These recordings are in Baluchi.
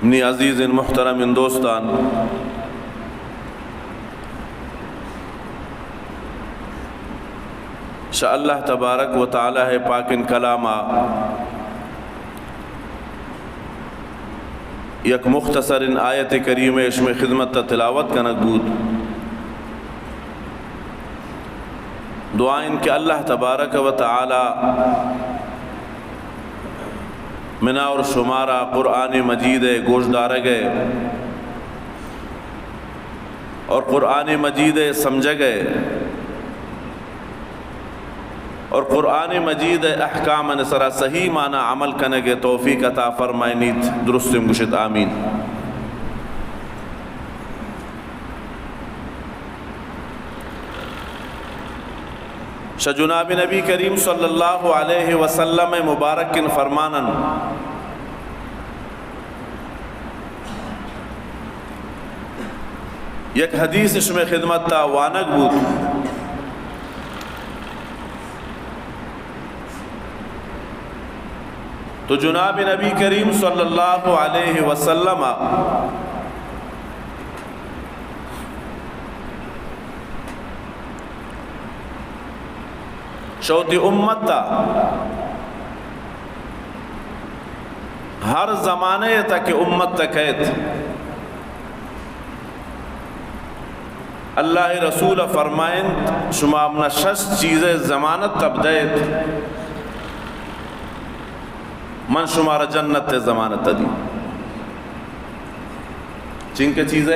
منی عزیزیں محترمیں دوستان، شہ اللہ تبارک و تعالی ءِ پاکیں کلام ءَ یک مختصریں آیت کریمہ شمئے خدمت ءَ تلاوت کنگ بوت۔ دعا اِنت کہ اللہ تبارک و تعالی منا اور شمارا قرآن مجید ءِ گوش دارگ ءِ اور قرآن مجید ءِ سمجھگ ءِ اور قرآن مجید ءِ احکامانی سرا صحیح معنی عمل کنگ ءِ توفیق عطا فرمائینیت۔ درستیں گوشت آمین۔ شہ جناب نبی کریم صلی اللہ علیہ وسلم ءِ مبارکیں فرماناں یک حدیث شمئے خدمت ءَ وانگ بوت۔ تو جناب نبی کریم صلی اللہ علیہ وسلم ءَ شہ وتی امت ءَ ہر زمانہ ءَ تک کہ امت ءَ کئیت، اللہ ءِ رسول ءَ فرمائینت، شما منا شش چیز ءِ ضمانت ءَ بدئیت، من شمارا جنت ءِ ضمانت ءَ دیں۔ چنکہ چیز ءِ؟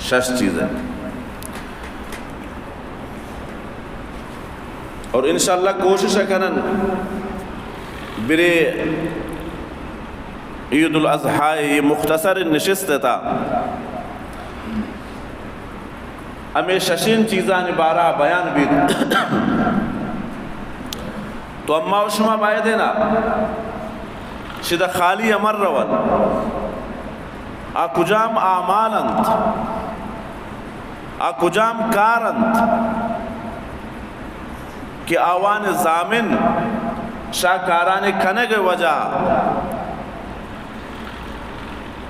شش چیز ءِ۔ اور انشاءاللہ کوشش کنن برے عید الاضحی ءِ مختصر نشست ءِ تہا ہمے ششیں چیزانی بارہ ءَ بیان بیت۔ تو اما و شما باید نا شدا خالی امر رون۔ آ کجام اعمال انت؟ آ کجام کار انت کہ آوان ضامن شہ کارانی کنگ ءِ وجہ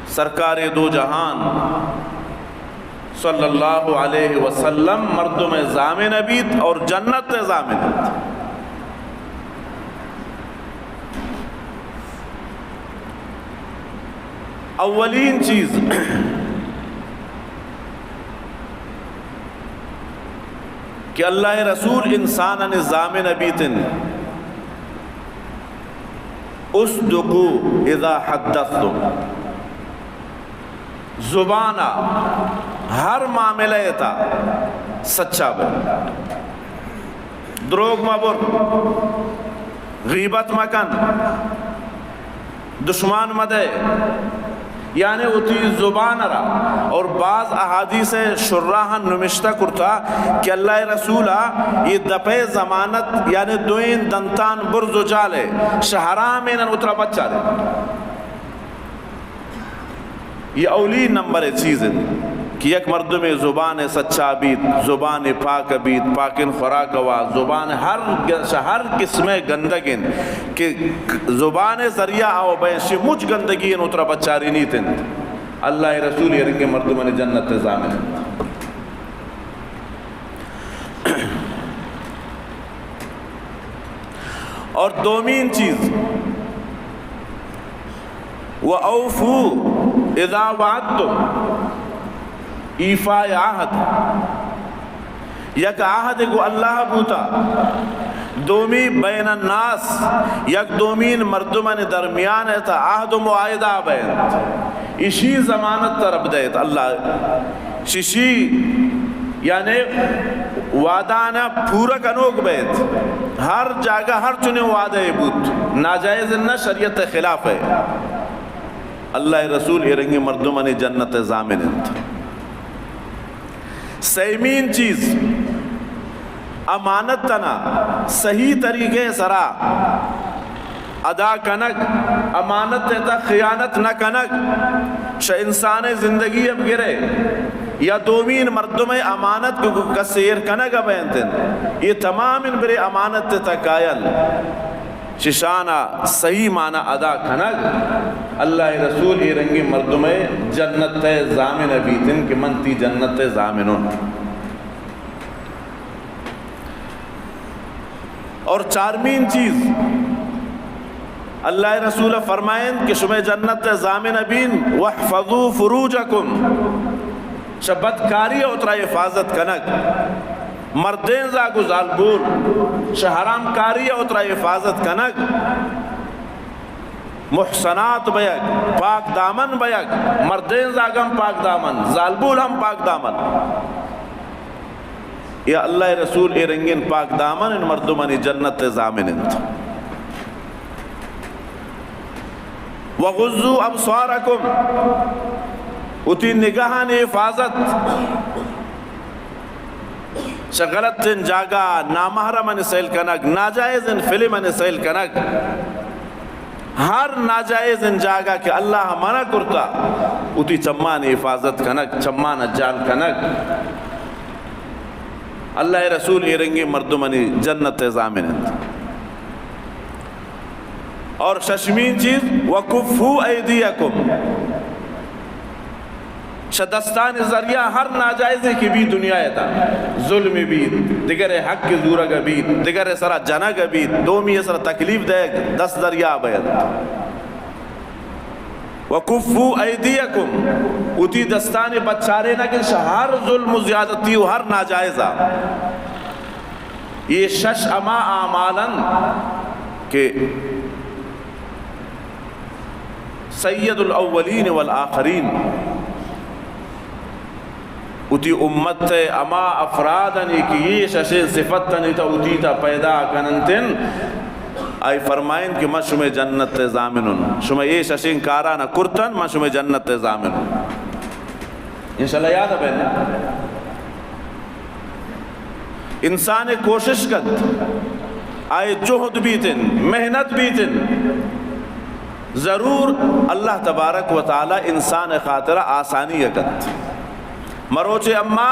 سرکار دو جہان صلی اللہ علیہ وسلم مردم ضامن بیت اور جنت ضامن بیت؟ اولین چیز کہ اللہ ءِ رسول انسانانی ضامن بیتن، اصدقوا اذا حدثتم۔ زبان ءَ ہر معاملہ ءِ تہا سچا بئے۔ دروگ مہ بر، غیبت مہ کن، دشمان مہ دئے، یعنی وتی زبان ءَ را۔ اور بعض احادیث ءِ شراحاں نمشتہ کرتا کہ اللہ ءِ رسول ءَ اے دپ ءِ ضمانت، یعنی دوئیں دنتان برز و جال ءَ شہ حرامیناں وترا بچارے۔ اے اولی نمبر ءِ چیز انت کہ یک مردمے زبان ءَ سچا بیت، زبان ءَ پاک بیت، پاکیں خوراک ءَ وا، زبان ءَ ہر گ-، شہ ہر قسم ءِ گندگ انت کہ زبان ءِ ذریعہ آو بئے، شی مچ گندگی انت وترا بچارینیت انت۔ اللہ ءِ رسول اے رنگیں مردمانی جنت ءِ ضامن انت۔ اور دومین چیز، وَأَوْفُوا إِذَا وَعَدْتُمْ، ایفاءِ عہد۔ یک عہد گو اللہ بوتا، دومی بین الناس، یک دومین مردمانی درمیان ءِ تہا عہد و معاہدہ بینت، اشی ضمانت ترا بدئیت اللہ۔ ششی یعنی وعدانا پورا کنوک بیت۔ ہر جاگہ ہر چنیں وعدہ بوت، ناجائز نہ، شریعت خلاف ہے۔ اللہ رسول اے رنگیں مردمانی جنت ضامن انت۔ سیمین چیز، امانت تنا صحیح طریقے سرا ادا کنگ، امانت ءِ تہ خیانت نہ کنگ، شہ انسان ءِ زندگی ءَ بگرے یا دومین مردم ءِ امانت کہ کسے ایر کنگ ءَ بینت انت، اے تمام ان برے امانت ءِ تہ کاین۔ چشانا صحیح معنی ادا کنگ، اللہ ءِ رسول اے رنگیں مردم ءِ جنت ءِ ضامن بیت انت کہ من تئی جنت ءِ ضامن آں۔ اور چارمین چیز، اللہ ءِ رسول فرمائنت کہ شمئے جنت ءِ ضامن بین، واحفظوا فروجکم، شہ بدکاری ءَ وترا حفاظت کنگ، مردین زاگ و زالبول، شہ حرامکاری ءَ وترا حفاظت کنگ، محصنات بیگ، پاک دامن بیگ، مردین زاگ ہم پاک دامن، زالبول ہم پاک دامن۔ یا اللہ ءِ رسول، اے رنگین پاک دامن ان مردمانی جنت ءِ ضامن انت۔ وغضوا ابصارکم، وتی نگاہانی حفاظت، شہ غلطین جاگہ، نامحرمانی سیل کنگ، ناجائزین فلمانی سیل کنگ، ہر ناجائزین جاگہ کہ اللہ منع کرتا، وتی چمانی حفاظت کنگ، چمان جال کنگ، اللہ ءِ رسول، اے رنگیں مردمانی جنت ءِ ضامن انت۔ اور ششمین چیز، وکفوا ایدیکم، شہ دستانی ذریعہ ہر ناجائزے کہ بیت دنیا ءِ تہا، ظلم بیت، دگرے حق زورگ بیت، دگرے سرا جنگ بیت، دومی سرا تکلیف دئیگ، دست دریا بینت۔ وکفوا ایدیکم، وتی دستانی بچارینگ شہ ہر ظلم و زیادتی و ہر ناجائزا۔ یہ شش ہما اعمال انت کہ سید الاولین والآخرین وتی امت ءِ ہما افرادانی کہ یہ ششیں صفتانی تہا وتی تہا پیدا کننت انت، آئی فرمائنت کہ من شمئے جنت ءِ ضامن آں۔ شما یہ ششیں کارانا کرتن، من شمئے جنت ءِ ضامن آں۔ انشاءاللہ یاد بین۔ انسان کوشش کنت، آئی جہد بیت انت، محنت بیت انت، ضرور اللہ تبارک و تعالی انسان ءِ خاطرا آسانی کنت۔ مروچے اما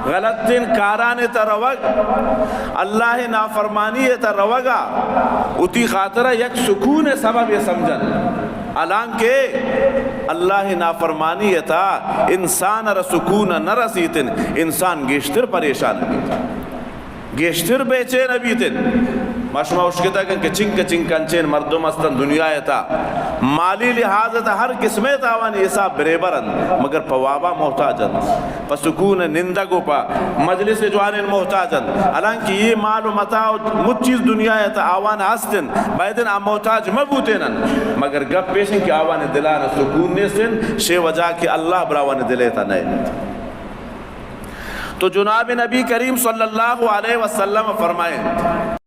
غلطین کارانی تہا روگ، اللہ ءِ نافرمانی ءِ تہا روگا وتی خاطرا یک سکون ءِ سبب سمجھن، حالانکہ اللہ ءِ نافرمانی ءِ تہا انسان ءَ را سکون نہ رسیت انت، انسان گیشتر پریشان بیت، گیشتر بے چین بیت انت۔ ما شما اشکتگ انت کہ چنکا چنکا انچین مردم ہستن دنیا ءِ تہا، مالی لحاظ ءِ تہا ہر قسمے تہا آوانی حساب بریبر انت، مگر پہ وابا محتاج انت، پہ سکون نندگ و پہ مجلس جوانین محتاج انت۔ حالانکہ یہ مال و متاع و مچ چیز دنیا ءِ تہا آوان ہست انت، باید انت آ محتاج مہ بوتین انت، مگر گپ ایش انت کہ آوانی دلان سکون نیست انت، شے وجہ کہ اللہ براوانی دل ءِ تہا نہ انت۔ تو جناب نبی کریم صلی اللہ علیہ وسلم فرمائیں،